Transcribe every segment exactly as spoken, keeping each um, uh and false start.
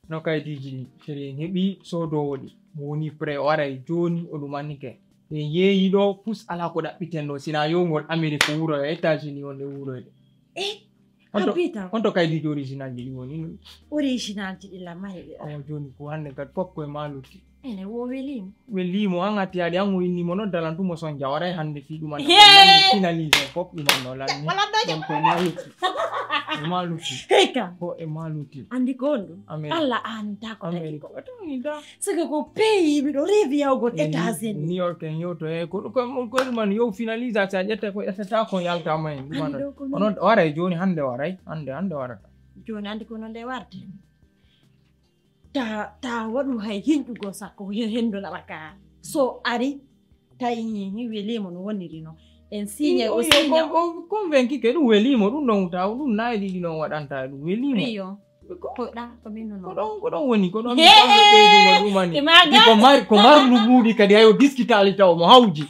No kaydiiji ɗi, seri en heɓi soodoowo ɗi. Mo woni prêt, o aray jooni, o ɗumannike. En yeeyi ɗo, pus alaa ko ɗaɓɓiten ɗo. Sina yo ngol Amérique wuro e États-Unis wonde wuroyde. Eh, on to, on to kaydiiji original ji ɗi woni? Original ji ɗi la mari ɗi. Awa jooni ko hannde kadi fof ko e maa lutti. Ene wo weliimo. Weliimo, an a tiyaali, an o inni mo no dalan tuma son jawara e hannde fii ɗum anda. Hee! Finalisé fof ɗum anno lanni. Wala daña. Donc ko e maa lutti. E maa lutti. Hey kam. Ko e maa lutti. Andi ko on ɗum. Amen. Allah an ta ko taki ko. Amen. Ko tan ni da. Saka ko pays miɗo reewi yawgol États-Unis. New York en yewto e ko ko ko man yo finalisa sa ƴetta ko ƴettata ko yalta ma en. Andi ɗo ko non. Onon waray jooni hannde waray. Hannde hannde warata. Jooni andi ko non de warde. Ta ta waɗu hay hinƴugol sakko henndo naɓa ka. So ari tawi weliimo no woniri no. En signe o signe. Convaincu ke ɗum weliimo ɗum ɗon taw ɗum nayi ɗiɗi noon waɗanta ɗum weliimo. Riyo. Ko ɗa ko min non. Ko ɗon ko ɗon woni ko ɗon mi ɓeydugo ɗumani. Ko mari ko marnu buuɗi kadi hayo diskitali taw mo hawji.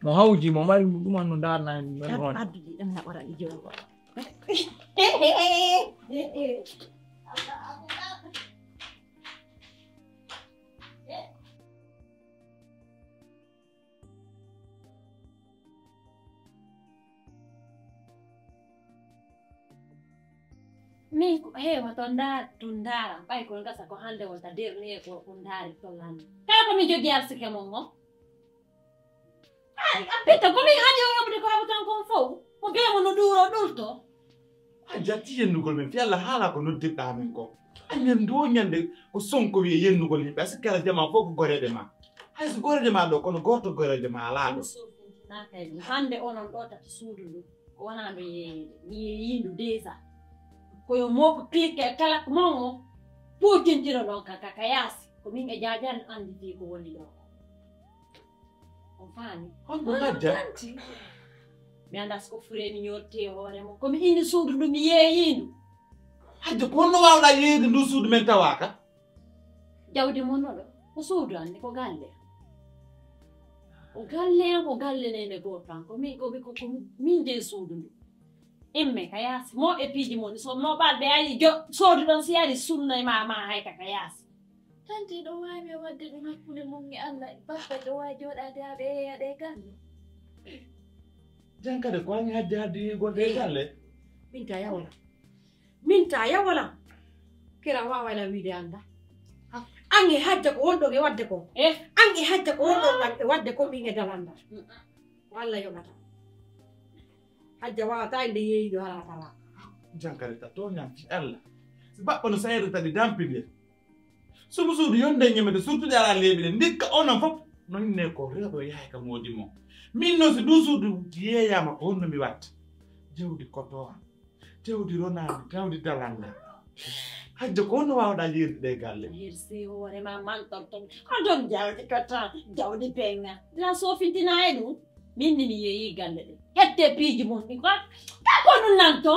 Mo hawji mo mari mo ɗuman no ndarna en men on. Addu ɗi ɗan naɓora ɗi jogo. Min ko heewa to ndaar to ndaaram ɓay ko gasa ko hannde wonta dernier ko ko ndaari to lande kala ko mi jogii arsike mon mo ay a pita ko min haɗi o yoɓde ko heɓo tan kon fof mo bemo no ɗuuro ɗurto a jatti yennugol men fi allah haala ko noddirɗa men ko amen ndo ñande ko sonko wiye yennugol yimɓe a sikkala jama fof ko goreɗe ma hay so goreɗe ma ɗo kono goto goreɗe ma alaa ɗo hannde onon ɗo tata suudu ndu ko wonaa ndu yeeyiinde mi yeeyiindu déjà ko yo moo ko clique e kala ko maw o pootintiro ɗon ka ka yaasi ko min e jaajan anndi fii ko woni ɗo on faami honko gadda mi anndaa so ko furee mi ñotti e hoore mum ko mi inni suudu ndu mi yeeyiindu hadde ko honno waawɗaa yeeyde ndu suudu men tawaaka jawdi mon oɗo ko suudu anndi ko galle ko galle an ko galle nene gooto an ko min ko ko min de suudu ndu imme ka yaasi mo e piiji mon so mo ɓalɓe ari jo soodu ɗon si ari sunna e ma ma hay ka ka yaasi tanti ɗo wawi mi wadde ɗum hakkunde mon e allah baɓɓe ɗo wawi jooɗade ha ɓe yeeya ɗe galle jan kadi ko anni hadde hadde yigol ɗe galle min ta yawla min ta yawalam kira wawayla wiide annda an e hajja ko wonɗon e wadde ko an e hajja ko wonɗon e wadde ko min e dalanda ko allah yoɓata hajja wawata e nde yeeyiɗo hala tala jankare ta toñan fi allah si baɓɓa no sayre tadi dampinde subu suudu yonde ñamede surtude ala leeɓi ɗe ndikka onon fof no inne ko rewɓe yahay ka moodi mo min noon si ɗum suudu yeeyama ko honno mi watta jawdi kotowa jawdi ronandi jawdi dalanda hajja ko honno wawɗa yeerde ɗe galle hirsi hoorema mantorton ko ɗon jawdi koto jawdi penga la sofintina e ɗum min ni mi yeeyi galle ɗe hette piiji mon ɗi ko ka ko ɗum nanto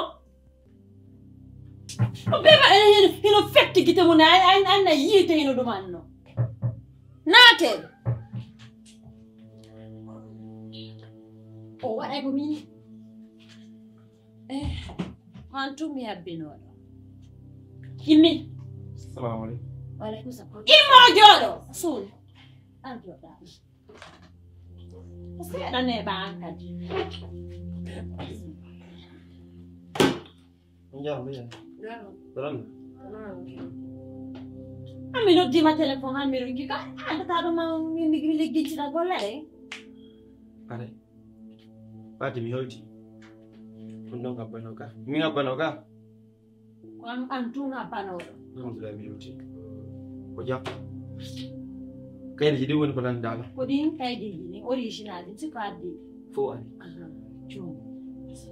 ko bema ene hino hino fetti gite mum anna yiite hino ɗum anno naate o waɗay ko min eh ko an tun mi yabbinooɗo immi salamu aleykum waleykum salam immo jooɗo suul an jooɗa ko seeɗa neeɓa an kadi Njaram ya. Salam. An mi noddima téléphone an mi ringi ka adata ɗo ma mi liggiccita golle ɗe. Are. Fati mi hewti. Ɗum ɗon ngabbano ka. Mi ngabbano ka. Ko an an tun ngabbanoɗo. Alhamdulillah mi hewti. Ko jam. Kayri jiɗi woni ko nan dala. Ko ɗin kaydi ɗin original ɗin si ko addi. Fo ari. Jom.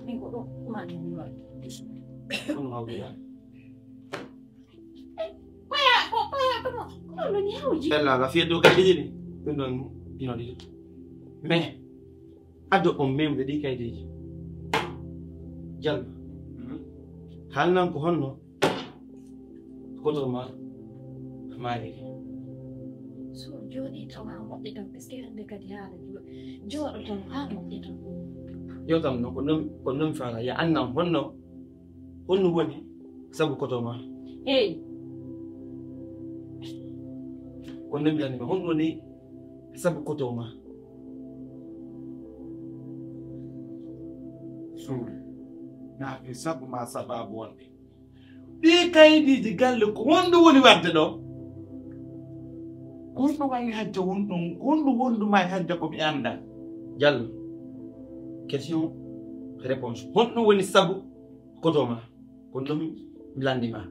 Min ko ɗo kuma ɗin wal. Kono hawri ya. Koya ko koya ko ko no ni hawji. Ella la fiye do kaydi ɗin. Ɗum ɗon ino ɗiɗo. Mais addo on memde ɗi kaydeji jalba haalnan ko honno kotor ma maariri so jooɗi taw ha moƴƴe tan parce que hande kadi haala jooɗo tan ha moƴƴe tan yo kam no ko non ko non fala ya annam honno honno woni sabu kotor ma hey Ko nemi lanni ma, honɗum woni sabu koto ma? Suudu. Naa fi sabu ma sababu wonde. Ɗii kayidiiji galle ko honɗum woni waɗde ɗo? Ko honɗum wayi hajja wonɗum? Ko honɗum wondu ma e hajja ko mi annda? Jallo. Question, réponse. Honɗum woni sabu koto ma? Ko ɗum mi lanndi ma.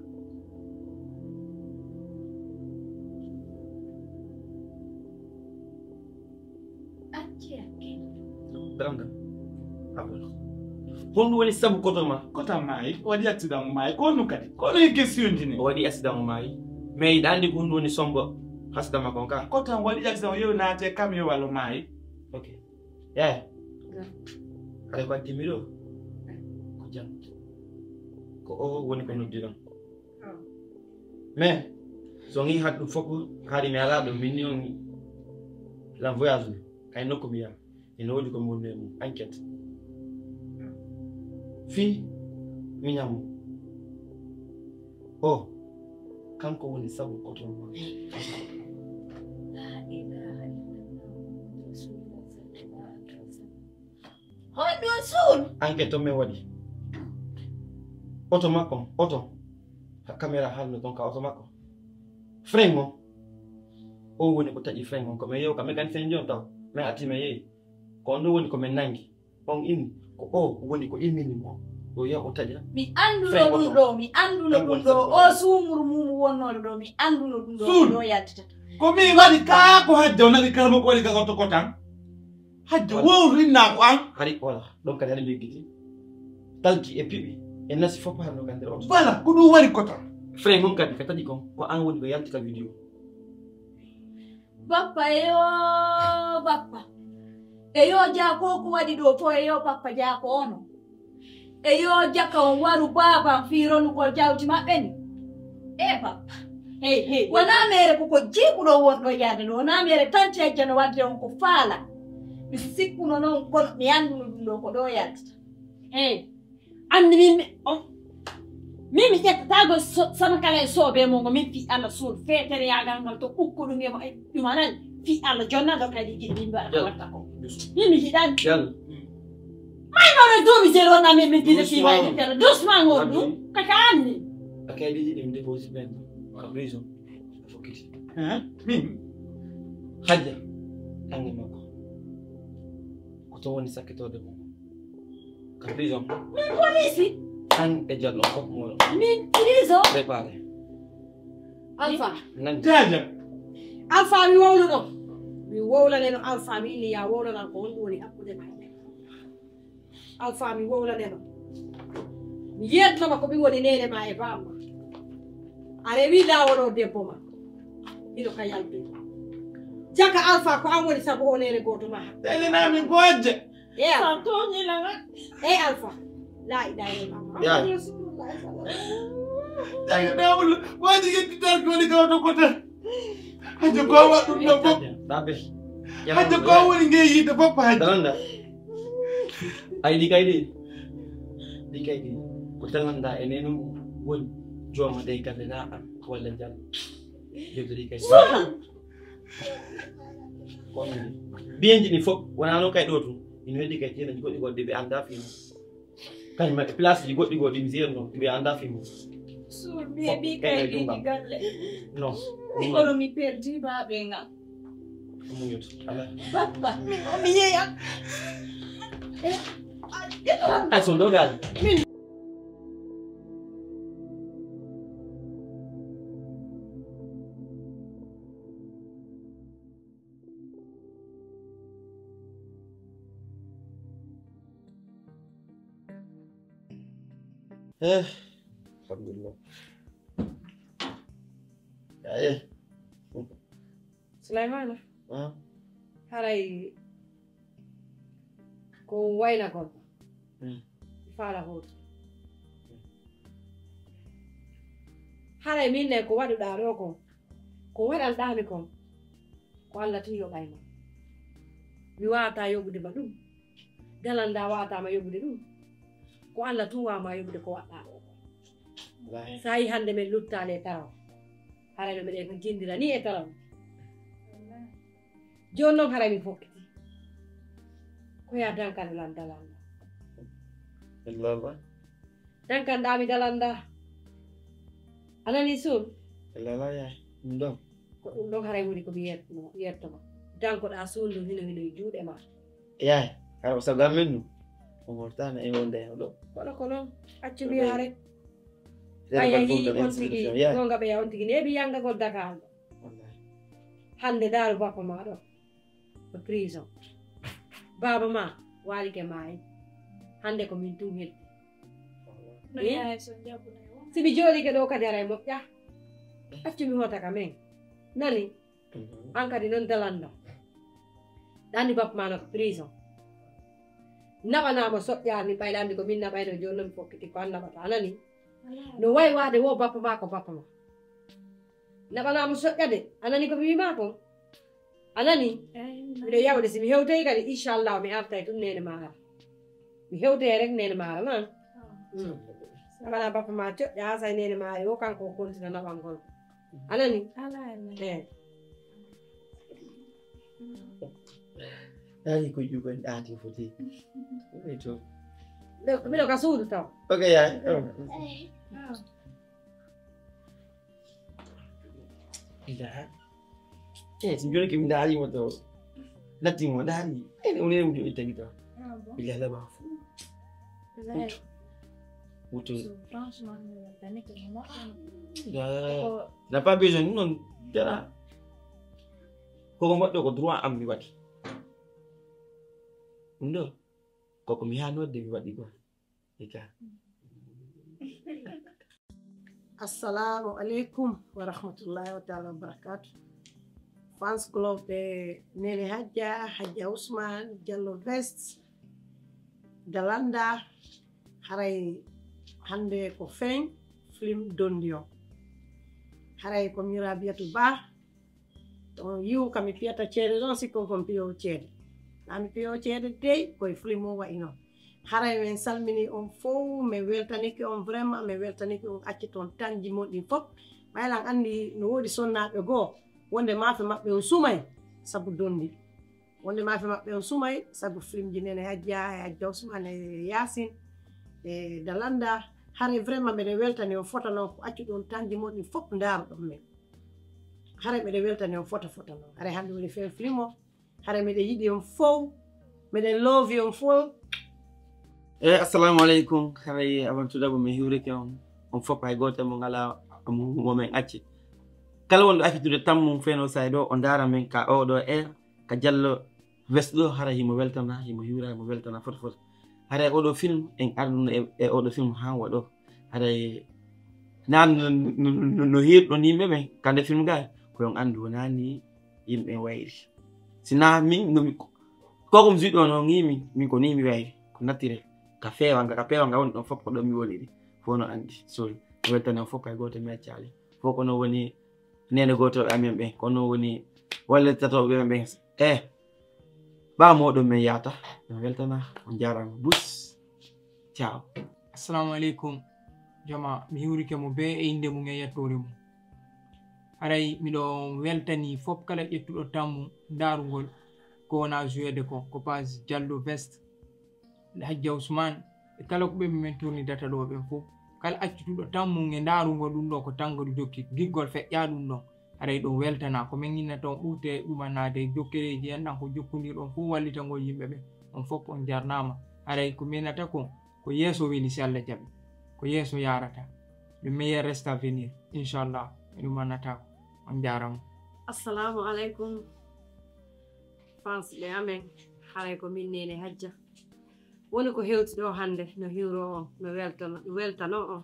Branda. Honɗum woni sabu koto ma? Koto maayi, waɗi accident o maayi. Ko honɗum kadi? Ko honɗum e question ji ne? O waɗi accident o maayi. Mais iɗa anndi ko honɗum woni sombo accident makko on ka? Koto waɗi accident o yewi naate camion walla maayi. Ok. Yaya. Haray ko addi mi ɗo. Ko jam. Ko o woni ko noddi ɗon. Mais so ngi haɗi ɗum fof haɗi mi alaa ɗo min ni on lan voyage ni ay nokku mi yaha ina woodi ko mi wonno e mum enquête fii miñamo o kanko woni sabu oto Honɗun suul? Enquête on min waɗi. Oto makko, oto. Ka caméra haalno ton ka oto makko. Frein on. O woni ko taƴi frein on. Ko min yew ka mécanicien jon taw. Min atti min yeyi. Ko on ɗo woni ko min nangi. On inni ko o woni ko immini mo. O yew o taƴa. Mi anduno ɗum ɗo, mi anduno ɗum ɗo. O suumuru mum wonnooɗo ɗo, mi anduno ɗum ɗo. Ɗo yaltitata. Ko min waɗi ka ko hajja o nani kala mo ko waɗi ka oto ko tan. Hajja wowru inna ko an. Hari wala ɗon kadi hari mbeggiti talki e piɓi e nasi fof hari no ka nder oto. Voilà ko ɗum wari ko tan. Frein on kadi ka taƴi kon ko an woni ko yalti ka vidéo. Bappa eyo bappa eyo jako ko waɗi ɗo fof eyo bappa jako ono. E yo jaka on waru baabam fii ronugol jawdi maɓɓe ni. E bappa. Hey, hey. Wonaa meere ko ko jiiɓuɗo wonɗo yaade no wonaa meere tan cejjano wadde on ko faala. Mi sikkuno noon kono mi annduno ɗum ɗo ko ɗo yaltata. Hey. Anndi min mi on min mi ƴettatago sama kala e soobe mo ngo min fii Allah suul feetere yaagal ngal to ukko ɗum e mo e ɗum anani fii Allah jonna ɗo kadi jiɗi min mbaɗa ko watta ko. Min mi jiɗani. May noon e duuɓi seeɗa wonnaa min min dina fii may min tela doucement ngol ɗum kaka anni. A kaydi jiɗi mi déposi ɓen ka prison a fokkiti. Min hajja ange makko ko to woni sakkitorde mo ka prison. Min police. An e jallo fof moɗo. Min prison. Préparé. Alpha. Nan jaja. Alpha mi wowluno. Mi wowlaneno Alpha mi inni ya wowlanan ko honɗum woni hakkude ma. Alpha mi wowlaneno. Mi yetnoma ko mi woni nene ma e bamma. A rewi lawol o debbo ma. Miɗo ka yalde. Jaka Alpha ko an woni sabu o nene goto ma. Ɗeɗe namin gojje. Eya. Sa toñi la. Ey Alpha. La ilaha illallah. Ya. Rasulullah sallallahu alaihi wasallam. Daga dawul wadi yeddi tan ko ni gawto ko tan. Hajjo ko wa dum do fop. Dabe. Hajjo ko woni nge yidde fop hajjo. Dalanda. Ay di kay di. Di kay di. Ko talanda e nenu woni joma dey kande na am wala jam. Yeddi di kay. Biyenji ɗin fof wonaa noon kay ɗoo tun ina heddi kay tenaji goɗɗi goɗɗi ɓe anndaa fii mum kañum e place ji goɗɗi goɗɗi mi jeerno ɓe anndaa fii mum. Suur ɓe ɓi kay ɗiɗi galle. Non. Kono mi perdi baaɓe ngal. Muñoto ala. Bappa mi yeeya. Ay son ɗo galle. Eh, alhamdulillah. Yaye. Sulaymana. Ah. Haray ko wayna gorko. Hmm. Faala hoto. Haray min ne ko waɗuɗaa ɗo ko ko waɗanɗaami kon ko Allah tun yoɓay ma mi waawata yoɓude ma ɗum dalal nda waawata ma yoɓude ɗum ko Allah tun waawma yoɓude ko waɗɗaa ɗo ko sa yi hannde min luttaali e taraw haray no miɗen ko jindira ni e taraw Jooni noon haray mi fokkiti. Ko yaa dankan lan dalanda. Illalla. Dankan ɗaa mi dalanda. A nanii suun? Illalla yaay. Ɗum ɗon. Ko ɗum ɗon haray woni ko mi yertuno, yertoma. Danko ɗaa suun ɗum hino hino e juuɗe ma. Yaay, hara o sago amen ɗum. O mortana e wonde e ɗo. Kono ko noon, accu mi hare. Ay, ay, yiɗi on tigi, ɗo ngaɓe ya on tigi neeɓi yangagol Dakar ɗo. Hannde ndaaru bappa ma ɗo. Ko prison. Baaba ma waalike maayi. Hannde ko min tun heddi. No yahay so jabunay won. Si mi jooɗike ɗo kadi aray moƴƴa. Accu mi hoota ka men. Nani? An kadi non dalanno. Ɗanni bappa ma no ko prison. Naɓanama soƴƴaani ɓay ɗanni ko min naɓayno jooni non mi fokkiti ko an naɓata. A nani? No way waade wo bappa ma ko bappa ma. Naɓanama soƴƴa de. A nani ko mi wima kon? A nani? Miɗo yawde si mi hewtay kadi inchallah mi artay tun nene ma ara. Mi hewtay rek nene ma ara ma. Naɓana bappa ma coƴƴa ha say nene ma ari wo kanko o kontina naɓangol. A nani? Ala ala. Eh. Ari ko jugo en ɗaati foti. Ɗum e to. Ɗo, miɗo ka suudu taw. Ok yaay. Ila. Eh, si jooni ke mi ndaari mo to. Natti mo ndaari. Eh, o ne mo jooni tagi to. Ila la ba fu. Wutu. Wutu. N'a pas besoin non dara. Ko ko moƴƴo ko droit am mi waɗi. Ɗum ɗo. Ko ko mi haani waɗde mi waɗi ko. Ika. Assalamu alaikum wa rahmatullahi wa ta'ala wa barakatuh. Fans club de Nene Hadja, Hadja Ousmane, Diallo Vest, Dalanda, haray hannde ko fin film Dondi o. Haray ko mi Rabiatou Ba, to on yiwu ka mi piyata ceede ɗon, sikkon kon piyowo ceede. Naa mi piyowo ceede dey, koye film o wa'i non. Haray min salmini on fow, min weltanike on vraiment, min weltanike on acci ton tanji mon ɗin fof. Ɓaylan anndi no woodi sonnaaɓe goo, wonde maafe maɓɓe on sumay sabu Dondi. Wonde maafe maɓɓe on sumay sabu filmji Nene Hajja, e Hajja Ousmane, e Yaasin, e Dalanda. Haray vraiment miɗen weltani on fota non ko accu ɗon tanji mon ɗin fof ndaaro ɗon min. Haray miɗen weltani on fota fota non. Haray hannde woni fin film o. Haray miɗen yiɗi on fow. Miɗen loovi on fow. Eyi, assalamu aleykum. Haray avant tout d'abord mi hiwrike on. On fof hay gooto mo ngala mo, mo men acci. Kala wonɗo accitude tammum feno say ɗo o ndaara men ka oɗo heure, ka Diallo Vest ɗo, haray himo weltana, himo hiwra, himo weltana fota fota. Haray oɗo film en arduno e, e oɗo film haa waɗo. Haray na no, no, no, no hirɗon yimɓe ɓen ka nde film gaa, ko on anndu wonaa ni yimɓe wayri. Si na min no mi, ko ko mi jiɗɗo no ngiimi, min ko ni mi wayri, ko naturel. Ka feewa nga, ka peewa nga woni ɗon fof ko ɗon mi woniri. Fof no anndi, sorry. Mi weltani on fof kay gooto mi accaali. Fof ko no woni nene gooto e amen ɓen, ko no woni wallitotooɓe men ɓen. Eh, ɓaa moɗon men yaata, no weltana, on jaaraama bus. Ciao. Assalamu aleykum. Jama, mi hiwrike mo bee e innde mum e yettoore mum. Haray miɗo weltani fof kala ƴettuɗo tammu ndaarugol ko wona joueede ko, ko page Diallo Vest, Hajja Ousmane, e kala ko ɓe men tournidata ɗo ɓen fof. Kala accutuɗo tammu e ndaarugol ɗum ɗo ko tanngo ɗum jokki, giggol feƴƴa ɗum ɗon. Haray ɗum weltana, ko men innata on ɓurte ɗumannaade e jokkereeji en ɗan ko jokkondirɗon fof wallitagol yimɓe ɓen. On fof on jarnaama. Haray ko mi innata ko, ko yeeso weli si Allah jaɓi. Ko yeeso yaarata. Le meilleur reste à venir, inchallah. Mi ɗumannata ko. On jaarama. Assalamu aleykum, fans ɓe amen. Haray ko min Nene Hajja. Woni ko hewti ɗo hannde, no hiwro on, no weltano, weltano on.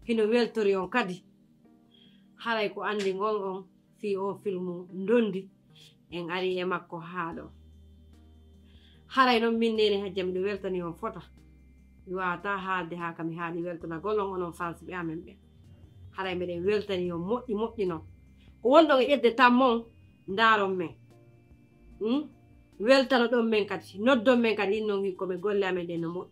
Hino weltori on kadi. Haray ko anndi ngon on fii o filmu Ndondi, en ari e makko haa ɗo. Haray non min Nene Hajja miɗo weltani on fota. Mi waawataa haalde haa ka mi haali weltanagol on onon fans ɓe amen ɓen. Haray miɗen weltani on moƴƴi moƴƴi non. Ko wonɗon e ƴetde tammon, ndaaron men. Hmm? Weltanoɗon men kadi, noddon men kadi, innon hikko men golle amen ɗen no moƴƴi.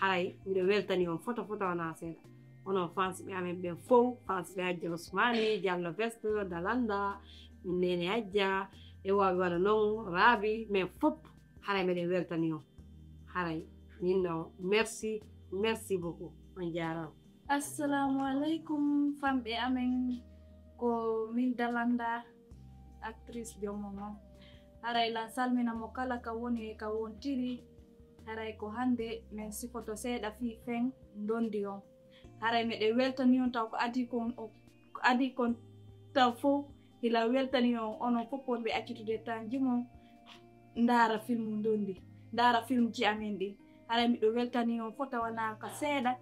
Haray miɗo weltani on fota fota wonaa seeɗa. Onon fans ɓe amen ɓen fow, fans ɓe Hajja Ousmane, Diallo Vest, Dalanda, min Nene Hajja, E wawi waɗa noon raabi men fof. Haray meɗen weltani on. Haray min no merci, merci beaucoup, on jaarama. Assalamu aleykum famɓe amen, ko min Dalanda, actrice jomo mo. Haray lan salmina mo kala ka woni e ka wontiri. Haray ko hannde min sifoto seeɗa fii fen ndondi on. Haray meɗen weltani on taw ko adi kon, ko adi kon taw fof hila weltani on onon fof wonɓe accitude tan jimon ndaara filmu ndondi, ndaara filmji amen ɗi. Haray miɗo weltani on fof tawa na ka seeɗa.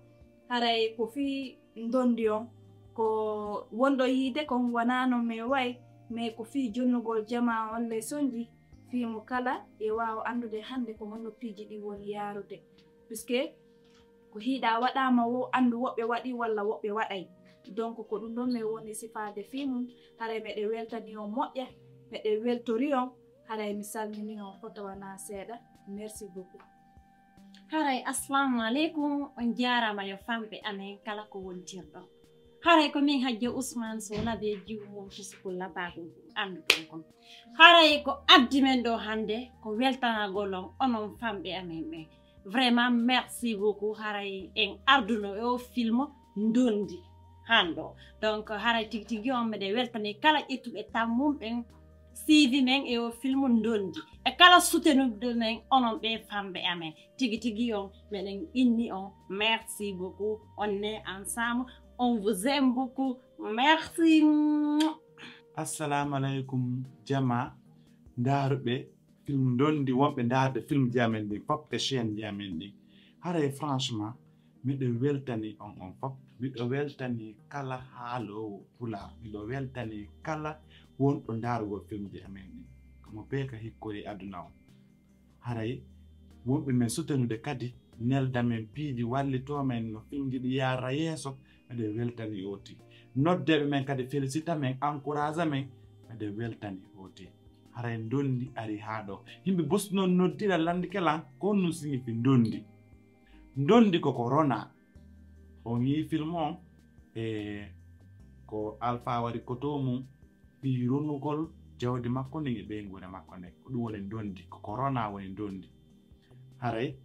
Haray ko fii ndondi on ko wonɗo yiide kon wonaa no men wayi, mais ko fii jonnugol jamaa on lesonji fii mo kala e waawa anndude hannde ko honno piiji ɗi woni yaarude. Puisque ko hiiɗa waɗaama wo anndu woɓɓe waɗi walla woɓɓe waɗay. Donc ko ɗum ɗon men woni sifaade fii mum. Haray meɗen weltani on moƴƴa, meɗen weltori on. Haray mi salmini on fof tawa na seeɗa. Merci beaucoup. Haray assalamu aleykum, on jaarama yo famɓe amen kala ko wontirɗo. Haray ko min Hajja Ousmane Sow labe jiwu mum to sukul labaagu annduɗon kon. Haray ko addi men ɗo hannde ko weltanagol on onon famɓe amen ɓen. Vraiment merci beaucoup. Haray en arduno e o film ndondi hanɗo. Donc haray tigi tigi on meɗen weltani kala ƴettuɓe tan mum ɓen suivi men e o film ndondi e kala soutenude men onon ɓe famɓe amen. Tigi tigi on meɗen inni on merci beaucoup. On est ensemble, on vous aime beaucoup. Merci. Assalamu aleykum jama ndaruɓe film ndondi wonɓe ndarude film ji amen ɗin fof e chaîne ji amen ɗin. Haray franchement miɗo weltani on on fof. Miɗo weltani kala haalowo pulaar, miɗo weltani kala wonɗo ndarugol film ji amen ɗin, komo bee ka hikkori aduna o. Haray wonɓe men soutenude kadi nelda men piiji wallito men no film ji ɗi yarra yeeso. Meɗen weltani oti noddeɓe men kadi félicita men encourage men. Meɗen weltani oti. Haray ndondi ari haa ɗo. Yimɓe bosi noon noddira landike lan ko on nun signifie ndondi. Ndondi ko ko rona. On yii film on e ko alpha wari koto mum fii ronugol jawdi makko ndin e ɓeynguure makko nden. Ko ɗum woni ndondi, ko ko rona woni ndondi. Haray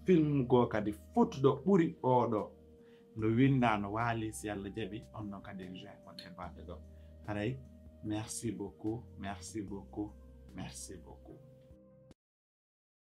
film goo kadi fotuɗo ɓuri oɗo no winda no waali si Allah jaɓi on non kadi en join on e baɗe ɗo. Haray merci beaucoup, merci beaucoup, merci beaucoup.